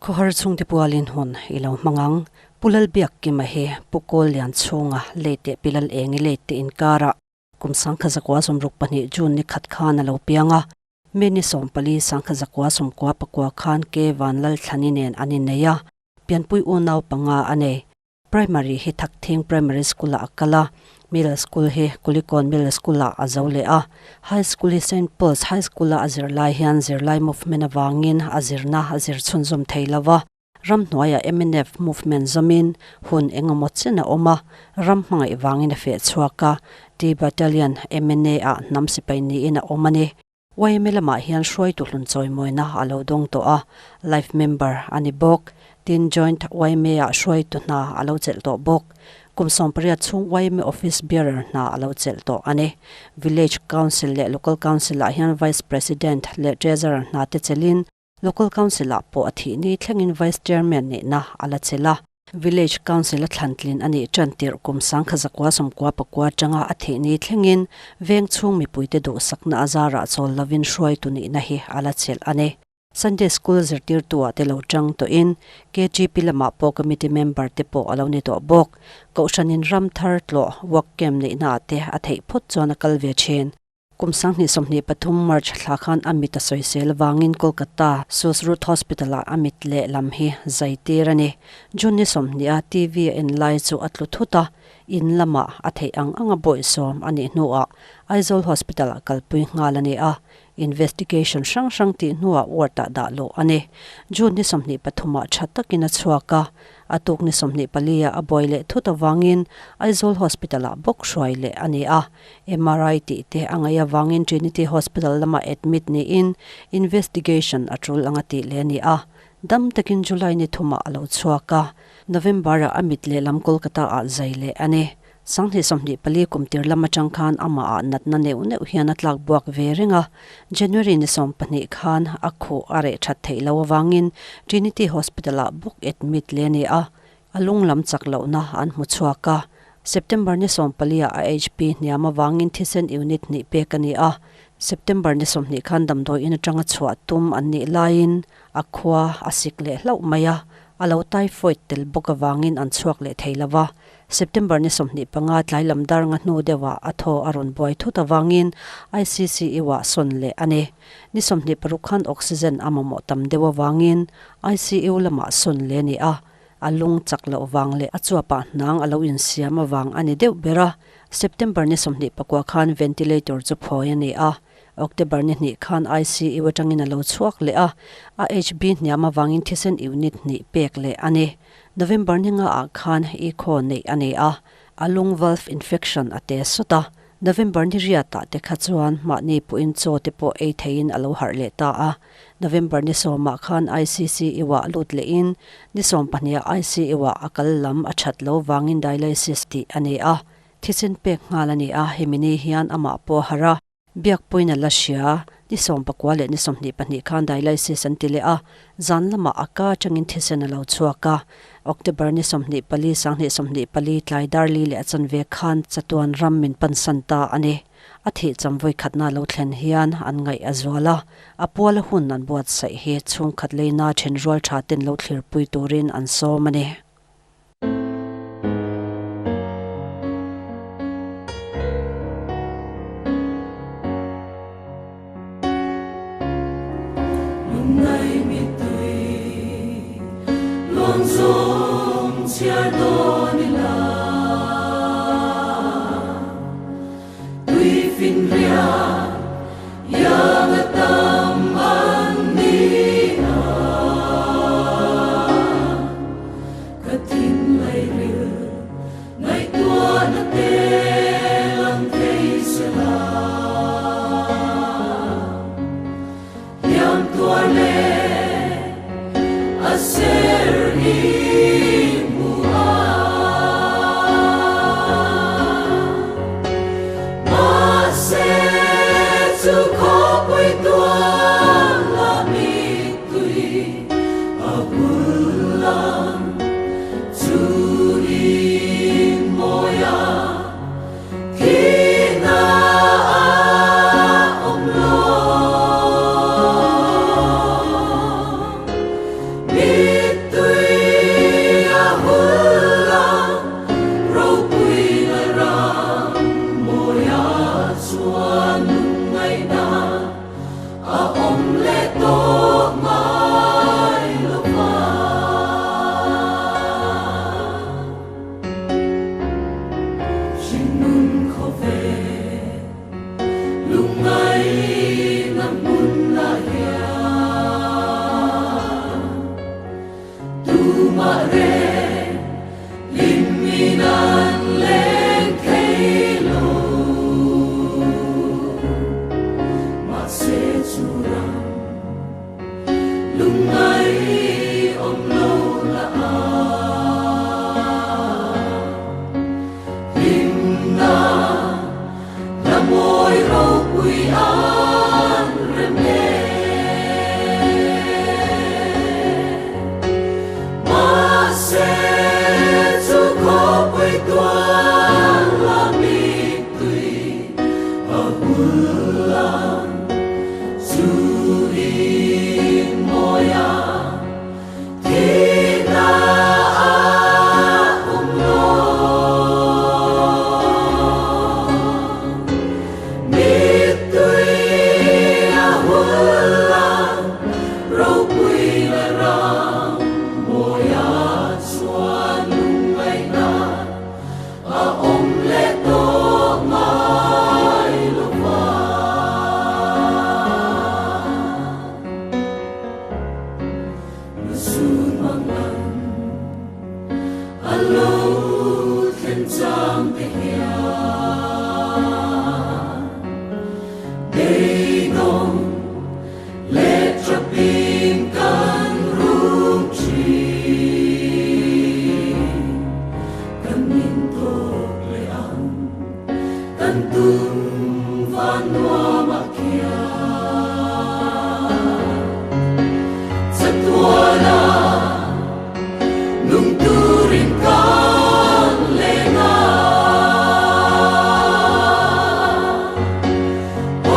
Khawhar chhungte pualin hun i lo hmang ang. Pu Lalbiakkima hi Pu Kawllian chhunga lei teh Pi Lalengi lei te inkarah kum 1962 June ni khat khan a lo piang a. May ni 14 1999 khan K Vanlalthlani nen an innei a, pianpui unau panga a nei. Primary hi Thakthing Primary School ah a kal a, Middle School hi Kulikawn Middle School ah a zo leh a. High School hi Saint Paul's High School a a zir lai hian zirlai movement avangin a zirna a zir chhunzawm thei lo va. Ramhnuaiah mnf movement zawmin hun engemaw chen a awm a, ram hmangaih vangin a feh chhuak a, T Battalion mna ah hnam sipai niin a awm a ni. Yma lamah hian hruaitu hlun chawimawina a lo dawng tawh a, life member a ni bawk. Tin, Joint YMA-ah hruaitu hna a lo chelh tawh bawk. Kum 18 chhung YMA Office Bearer hna a lo chelh tawh a ni. Village Council leh Local Council-ah hian Vice President leh Treasurer hna te chelhin, Local Council-ah pawh a thih ni thlengin Vice Chairman nihna a la chelh a. Village Council a thlantlin a nih tan tirh kum 1999 atanga a thih ni thlengin veng chhung mipuite duhsakna a zarah chawl lovin hruaitu nihna hi a la chelh a ni. Sunday School zirtirtu-ah te lo tang tawhin KGP lamah pawh committee member te pawh a lo ni tawh bawk. Kohhranin ram thar tlawh work camp neihnaah te a theih phawt chuan a kal ve thin. Kum 2023 March thla khan a mit a sawisel avangin Kolkata Susrut Hospital-ah a mit lehlam hi zai tir a ni. June ni 20 a TV a en lai chu a tlu thut a, in lamah a theih ang anga bawihsawm a nih hnuah Aizawl Hospital-ah kalpui nghal a ni a, investigation hrang hrang tih hnuah ward-ah dah luh a ni. June ni 23 ah tha takin a chhuak a, A tuk ni 24 ah a buai leh thut avangin Aizawl Hospital-ah bawk hruai leh a ni a. MRI tih te a ngaih avangin Trinity Hospital lamah admit niin investigation a tul anga tih leh a ni a. Dam takin July ni thumah a lo chhuak a, November-ah a mit lehlam Kolkata-ah zai leh a ni. 2024 kum tir lam atang khan amahah natna neuh neuh hian a tlak buak ve reng a, January ni 20 khan a khuh a reh that theih loh avangin Trinity Hospital-ah bawk admit leh a ni a, a lung lam chak lohna an hmu chhuak a. September ni 14 ah a HP hniam avangin thisen unit hnih pek a ni a, September ni 20 khan damdawi in atanga chhuah tum an nih laiin a khua a sik leh hlauh mai a, a lo typhoid tel bawk avangin an chhuak leh thei lo va. September ni 25 tlai lam dar nga hnu deuhah a thaw a rawn buai thut avangin ICCU-ah sawn leh a ni. Ni 26 khan oxygen a mamawh tam deuh avangin ICU lamah sawn leh a ni a, a lung chak loh vang leh a chuapah hnang a lo insiam avang a ni deuh ber a. September ni 29 khan ventilator chu phawi a ni a, October ni hnih khan ICU atangin a lo chhuak leh a, a HB hniam avangin thisen unit hnih pek leh a ni. November ni nga ah khan echo neih a ni a, a lung valve infection a te sawt a. November ni riat ah te kha chuan mahni puhin chaw te pawh ei theiin a lo harh leh ta a. November ni 10 ah khan ICCU ah lut lehin ni 12 ah ICU ah a kal lam a that lo vangin dialysis tih a ni a, thisen pek nghal a ni a, hemi ni hian amah pawh a harh a. Biakpuiin a la hria, ni 19 leh ni 22 khan dialysis an ti leh a, zan lamah a ka atangin thisen a lo chhuak a. October ni 24, 2024 tlai dar li leh a chanve khan chatuan ram min pansan ta a ni. A thih cham vawikhatna lo thlen hian an ngaih a zual a, a puala hun an buatsaih hi chhungkhat leina thenrual tha ten lo thlirpui turin an sawm a ni. Sun mang an a lo thlen chang te hian beidawng leh ṭapin kan rum ṭhin. Kan min tawk leh ang kan tum van nuam ah khian chatuana nung turin kan leng a.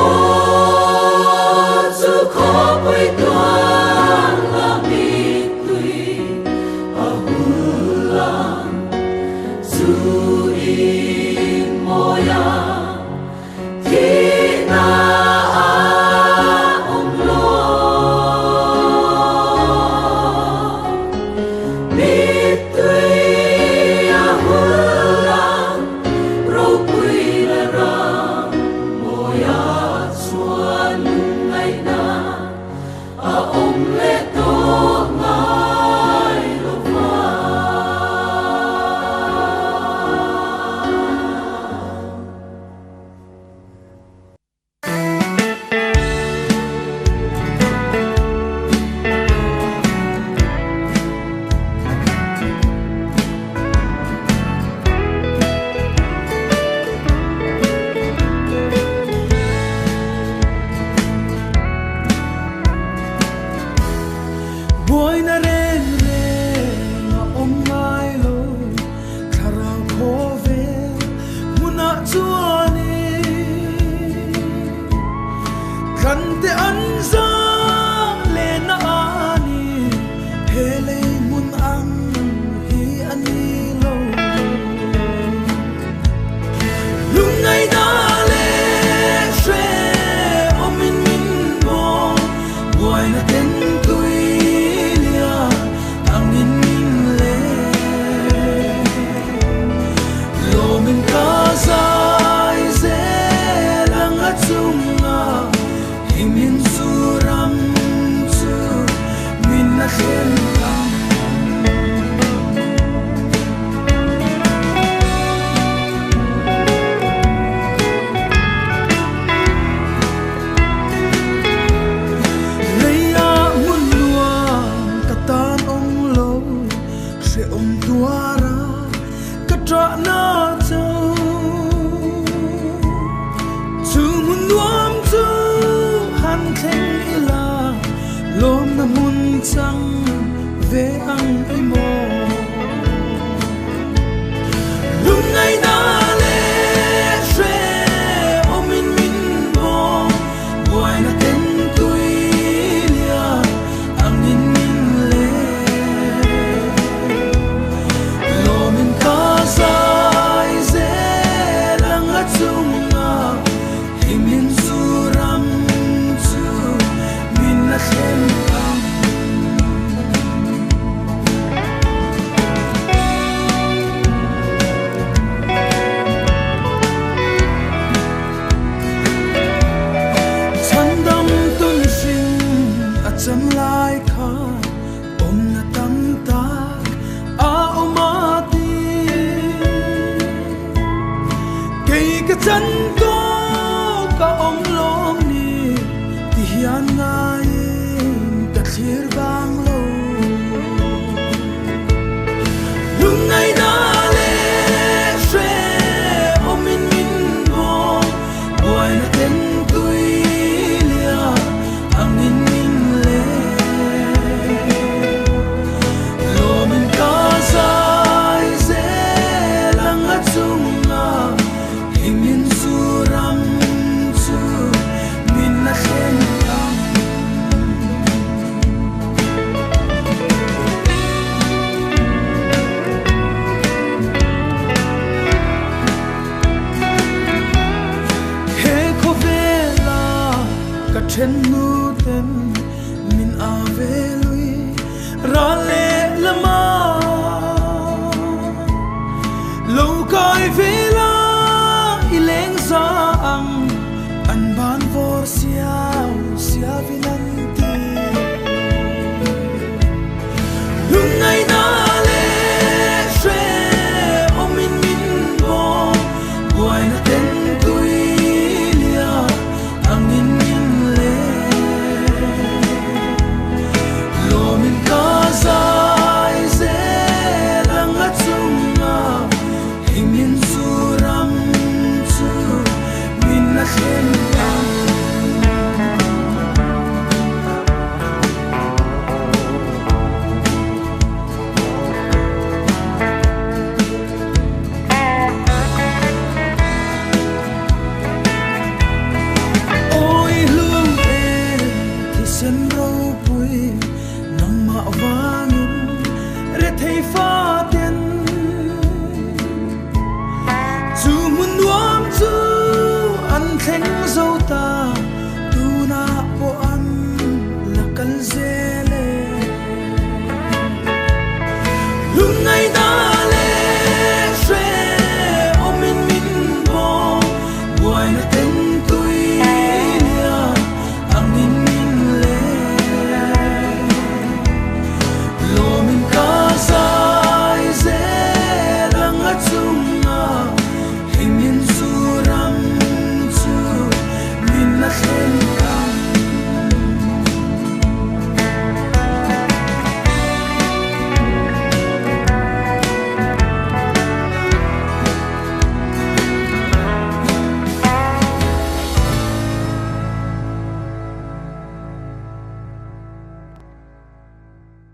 Aw chu khawpui tuan la mittui a hul ang chu in mawi a thihna a awm lo. Mittui a hul ang ropui la ram mawi a chuan lungngaihna a awm leh tawh ngai lo va. Buaina reng reng a awm ngai lo, thlarau khawvel hmunah chuanin Thlante an zam lehna a ni, he lei hmun ang hi a ni lo. Lungngaihna leh hrehawmin min bawm, buaina ten tui lian angin min leng. Lawmin ka zai zel ang a chungah himin chu ram chu min a thlen ang. Leiah hmun nuam ka tan awm lo, hrehawm tuara ka ṭahna cho. Chu hmun nuam chu han thleng ila, lawmna hmun chang ve ang i maw? Lungngaihna leh hrehawmin min bawm, buaina ten tui lian angin min leng. Lawmin ka zai zel ang a chungah himin chu ram chu min la thlen ang. Chhandam tu mihring a chan lai kha awmna tam tak a awm a ti. Kei ka chan tawk a awm lawm ni ti hian ngaiin ka thlir vang lo. Lungngaihna leh hrehawmin min bawm, buaina ten tui lian angin min leng. Lawmin ka zai zel ang a chungah himin chu ram chu min la thlen ang. He khawvela ka then nu ten min a ve lui ral leh lama lo kai vela i leng za ang an ban vawr siau siavin an ti. van.